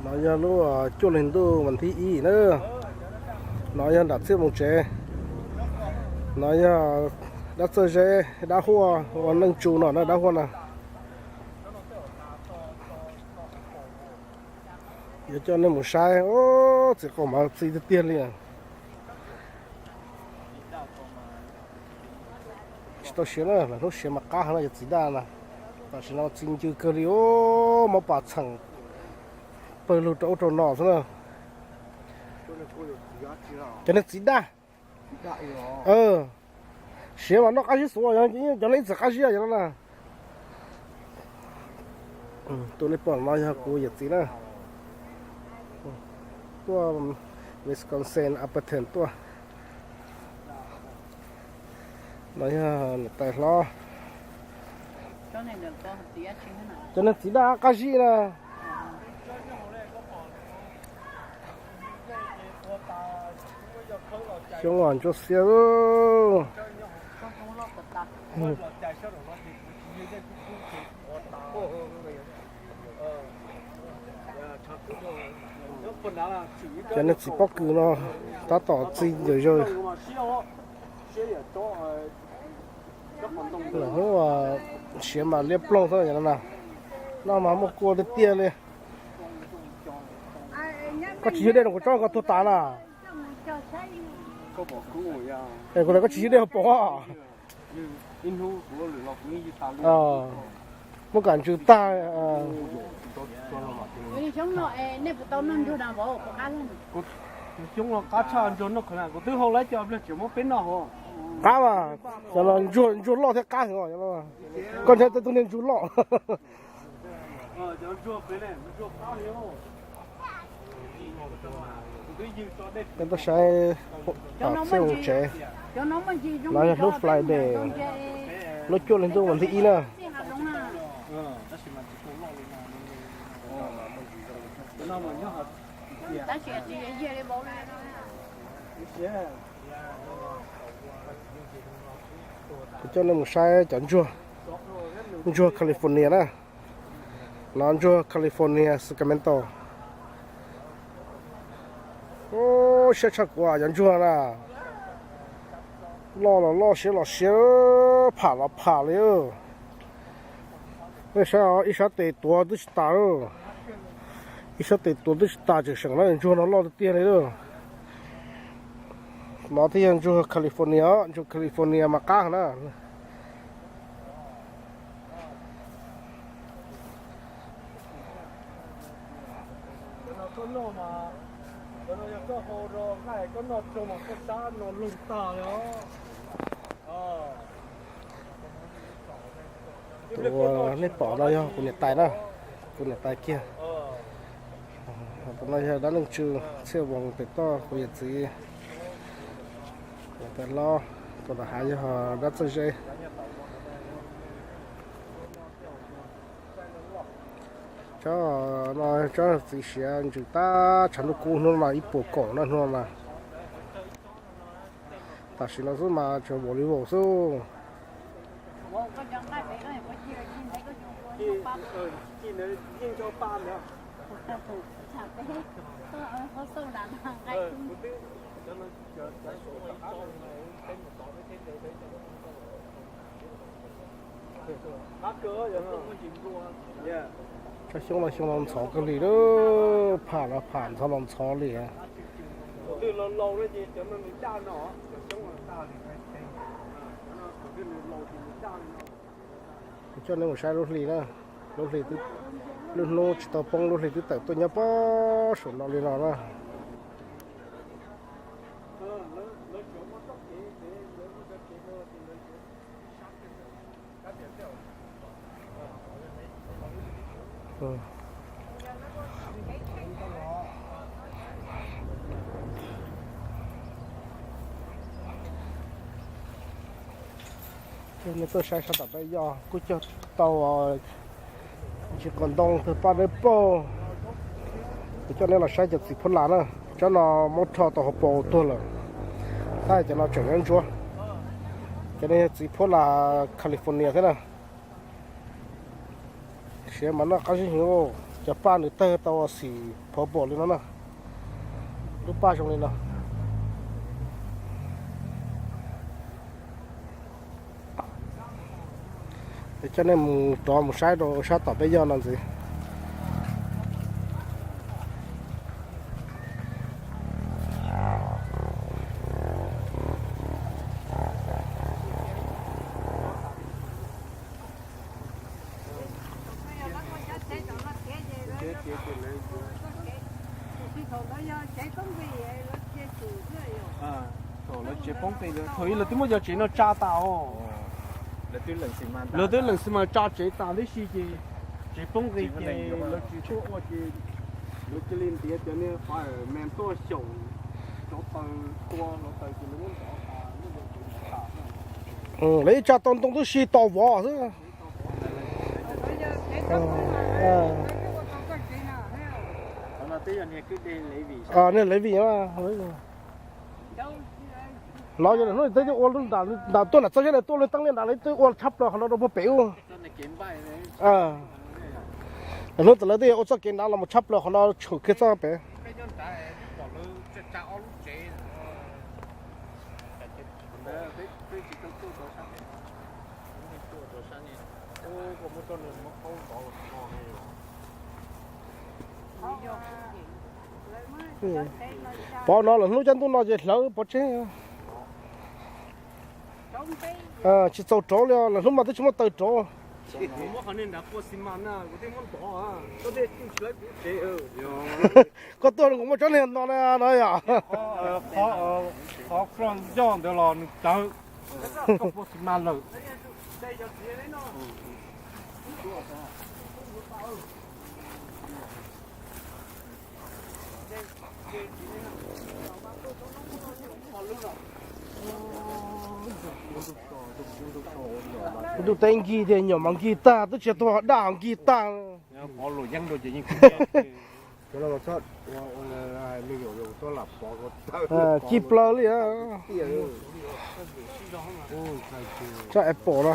No yog lub cuaj hli ntuj vas thib ib na. No yog nram Txhiaj Moos tsev. No yog dab txawj zeb, dab huaj ua neej tsu no na, dab huaj na. Yuav coj nej mus saib, txiv qau mas txi tiag tiag li. Tsis tau siav na, lawv hnub siav mas qab heev no, yog txiv daj na. Tam sim no txi ncw kawg li, mob pas txheem pawg lug rau ub rau no xwb na. Cov niag txiv daj. Siav mas noj qab zib xuav, cov no ib txwm qab zib yog na. Tus nej pom no yog kuv yawm txiv na. Tuaj Wisconsin Appleton tuaj. No yog niam tais hlob. Cov niag txiv daj qab zib na. Xyoob los ntsuab xiab. Cov niag txiv pob kws no tab tom txi ncawm zaws. Lawm hnub siav mas liab ploog xwb no na. Noj mas muaj kua tiag tiag li. Koj tsis yug dej no kuv tsob koj tuag tas na. Es kuv tias koj tsis yug dej hauv paus. Muab kam ntsws tag. Xyoob los qab tshaj ntsuag noj, kuv twb hau lawm cov pliag tseem muab peb noj hos. Qab mas, cov no ntsuag loj thiab qab heev. Koj ntshai tej tug niag ntsuag loj. Peb tuaj saib tom Txhiaj Moos tsev. No yog hnub Friday, lub cuaj hli ntuj vas thib ib na. Kuv coj nej mus saib cov ntsuag, ntsuag California na. No ntsuag California Sacramento. Siab tshaj kuv cov ntsuag na. Loj los loj, siab los siab, pham los pham li. Nej saib, ib sab tes tuav twb tsis tas. Ib sab tes tuav twb tsis tas tseem seem na, ntsuag no loj tiag tiag li. No thiaj yog ntsuag California, ntsuag California mas qab na. Tus nej pom no yog kuv niam tais na, kuv niam tais kiag. Tus no yog dab neeg tsw, Txhiaj Moos pem toj, kuv yawm txiv. Niam tais hlob, tus nram hav yog dab txawj zeb. Tsob no tsob txiv siav ntsws tab tshav ntuj kub hnub no ib puas kaum na hnub no na. Tam sim no xwb mas tseem volleyball xwb. Tsob xyoob no xyoo no ntxhov kawg li lawm, pham los pham, ntxhov los ntxhov li. Kuv coj nej mus saib lub hli na, lub hli, lub hnub tsis tau poob lub hli twb tawm tuaj nyob pob saum no li no na. Coj nej tuaj saib sab tom peb yoj kuj cog tau ntsis qos ntoo tag paj dawb paug. Kuv coj nej los saib cov txiv phuab las na, tsob no muab rho tau hauv paus tuag lawm. Tab cov no tseem nyob ntsuab. Cov no yog txiv phuab las California thiab na. Siav mas noj qab zib heev. Cov paj nws tawg tau xim phov pom li no na. Lub paj zoo li no. Coj nej mus rov mus saib rau sab tom peb yog no ntxiv. Thaum lawv tsev poob qis, thaum ub lawv twb muab cov tsev no tsa tas os. Lawv twb lees xi mas tsa tsev tas tib si ces tsev poob qis ces lawv tsis tuaj ua ces lawv cia li ntiav cov niag fireman tuaj xyaum rauv taws tua hluav taws ces lawv muab ntov tas. Lawv ib tsa tau ntoo tib si tos vov xwb. Niag Levi no, hnub twb ua nram tuaj nram txoj sab tuaj lub teeb li ntawd twb ua tshab plaws qhov no rau puag pem ub. Hnub tas lawv twb yog ua txoj kev nrad los mus tshab plaws qhov no tshwm kiag txoj pem. Pov no lawm hnub caj ntuj no ces hlawv pov tseg. Tsis txaus rauv li, lawm hnub mas twb tsis muaj taws rauv. Koj tuaj kuv muaj tsob niag no na no yom. Qhov coj ntawd los nws tawv, koj pua xi mas lawm. Ntuj teb nkig tiag, nyuam mas nkig tag, twb tsis tuag daj nkig tag. Ci plaws li. Tsob apple no,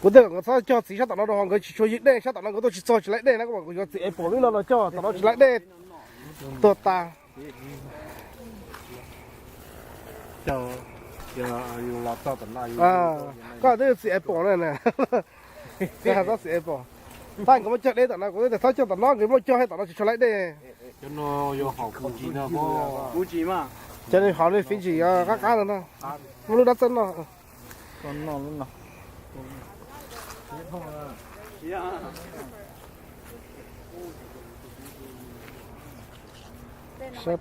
kuv twb kom nkawd txhob cog txiv sab tom no rau, nkawd tsis tshua ywg dej sab tom no, nkawd tuaj tsis txog tsis laib dej na, kuv yuav txiv apple lub no los cog tom no tsis laib dej, tuag tas. Koj twb txiv apple na, txiv apple. Tab nkawd muaj cog dej tom no, kuv twb tias txhob cog tom no, nkawd muaj cog tom no tsis tshua laib dej. Cov hauv li Fiji qab qab no, muaj lub dab txawb no. Saib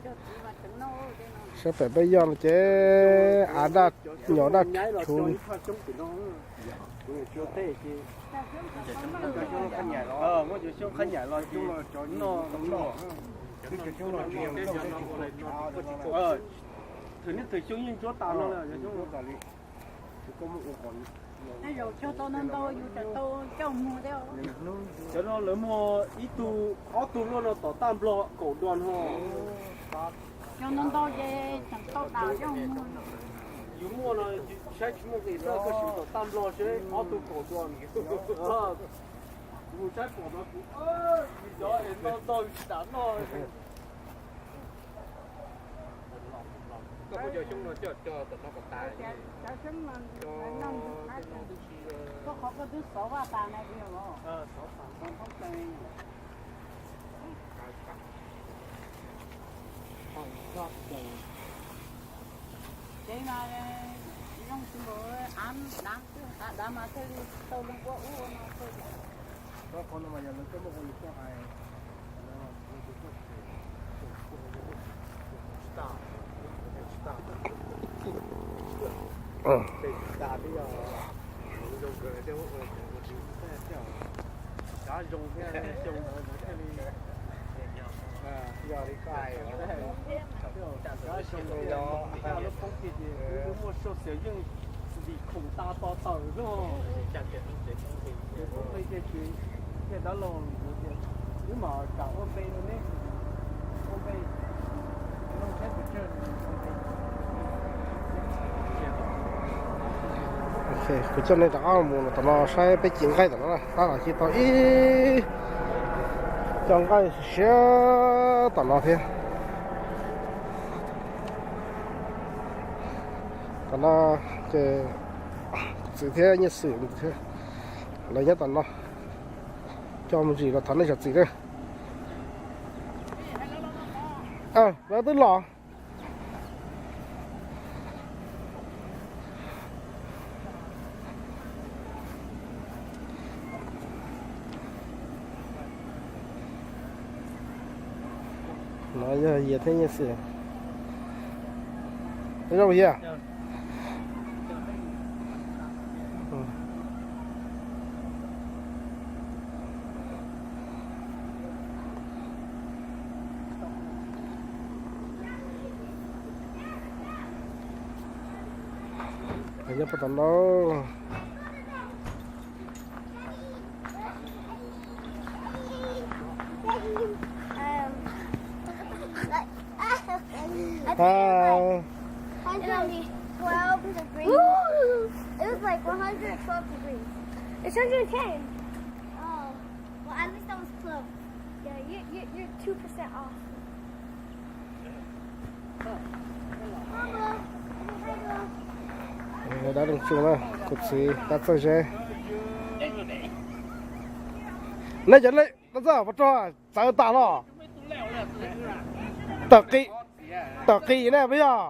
pem peb yog no ces av daj, nyom daj tshuv. Thwm niaj thwm xyoo yeej ntsuab tas no. Tej zaum cog tau ntau ntau yus tseem tau coj mus thiab. Cov no lawv muag ib tug ob tug luaj no tom taj nplog kaum dua no. Cog ntau ntau ces tseem tau dam coj mus. Yus muaj no saib tsis muaj nqis xwb, koj sim tom taj nplog seb ob tug kaum dua. Kuv saib pom no kuv, yus cov es ntau ntau yus tsis dam noj. Koj muaj cov xyoob no coj cog tom no kom tas. Koj qhov koj twb xov vaj tas na. Tsev mas zoo tsis npaum av dav, av dav mas thiaj li tau zoo ua ub ua no. Cov xyoo no lub poob kiag ces wb muaj social yeej ntim khoom tas to tawm no. Ces poob kiag ces thiaj dab laug tias wb mam kam ua npe rau neb, ua npe, kuv coj nej rov qab mus tom no saib peb ci nqaij tom no na, tab tom ci tau ib Coj nqaij siab tom no thiab. Tom no ces txiv thiab Nyiaj Xwm thiab lawv nyob tom no. Coj mus ntsis los thov nej zam txim na. Lawv twb los. No yog Yias thiab Nyiaj Xwm. Zoo Yias. Nyob puag tom no. Um, I think it was like hundred twelve degrees. It was like one hundred twelve degrees. It's hundred ten. Oh, well, at least I was close. Yeah, you, you, you're two percent off. Dab Leej Tsuj na, kuv txiv Dab Txawj Zeb. Nej cov leej no txawj puas rog txawv tas los? Tawm qis, tawm qis ne puas yog?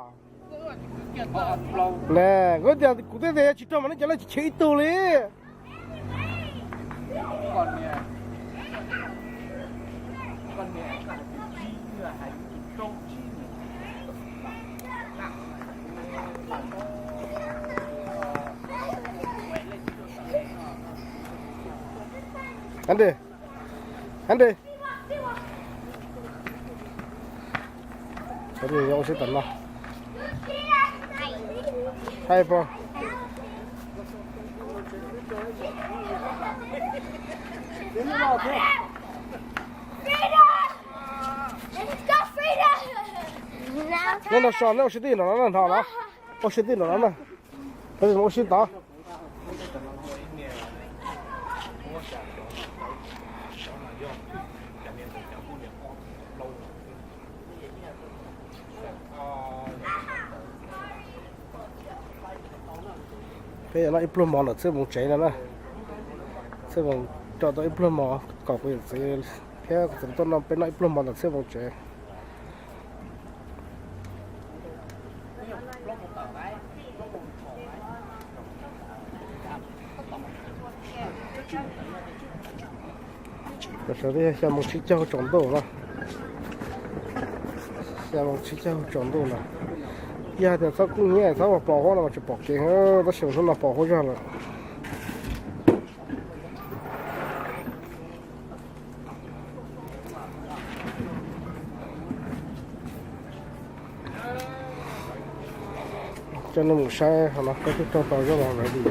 Ne, kuv tias kuv twb tias tsis rog mas nej cov leej tsis chwv ib tug li. Andy, Andy. Cov niag ua si tom no. Hais puas? Neb no so neb ua si tij nram no na, nram no. Ua si tij nram no na. Peb mus ua si tod. Peb yuav noj ib pluag mov ntawm Txhiaj Moos tsev no na. Txhiaj Moos coj tau ib pluag mov kom kuv yawm txiv thiab kuv txiv tuaj noj, peb noj ib pluag mov ntawm Txhiaj Moos tsev. Tam sim no twb yog xya moos tsib caug tsaus ntuj na. Xya moos tsib caug tsaus ntuj na. Yog hais tias txhob kuj nyiab txhob pos huab no mas tsis pom kev, tab sis hnub no pos huab zog lawm. Coj nej mus saib qhov no, peb twb raug tau zaub los lawv dim na.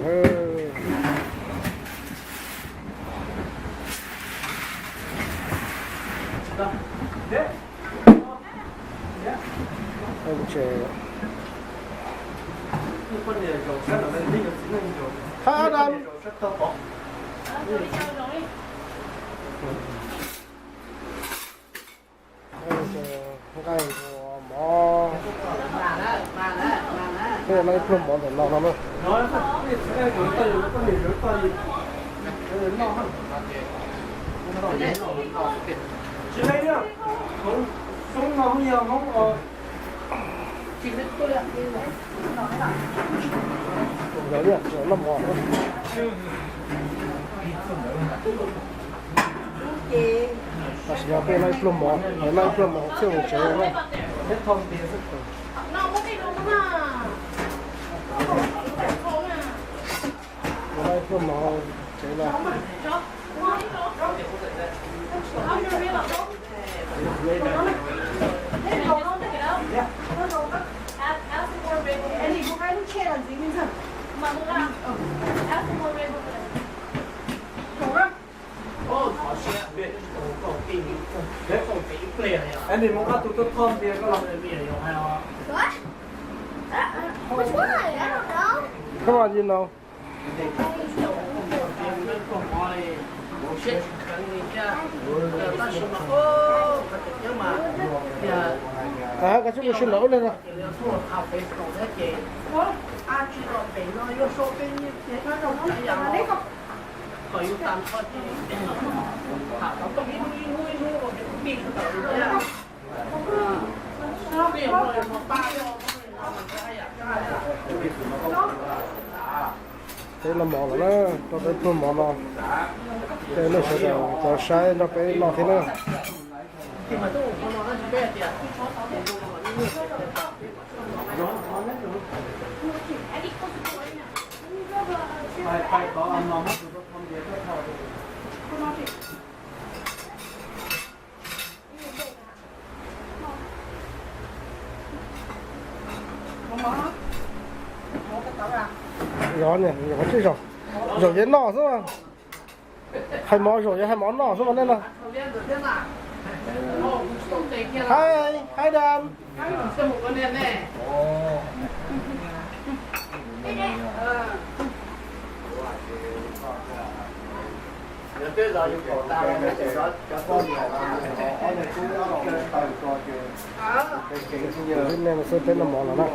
Nqaij npua mov, peb noj ib pluag mov ntawm no no na. Yog noj mov. Tam sim no peb noj ib pluag mov, noj ib pluag mov Txhiaj Moos tsev na. Noj ib pluag mov tsev na. Come on, you know. Koj tsis mus sib nraud ub li no. Peb noj mov lawm na, rau peb pluag mov no, ces nej sawv daws tau saib nrog peb noj thiab na. Yog, zaum qhov twg zaum, zaum yev noj xwb. Hais mov zaum yev hais mov noj xwb mas nej no. Hi, hi Dan. Tus tib neeg xwb peb noj mov lawm na.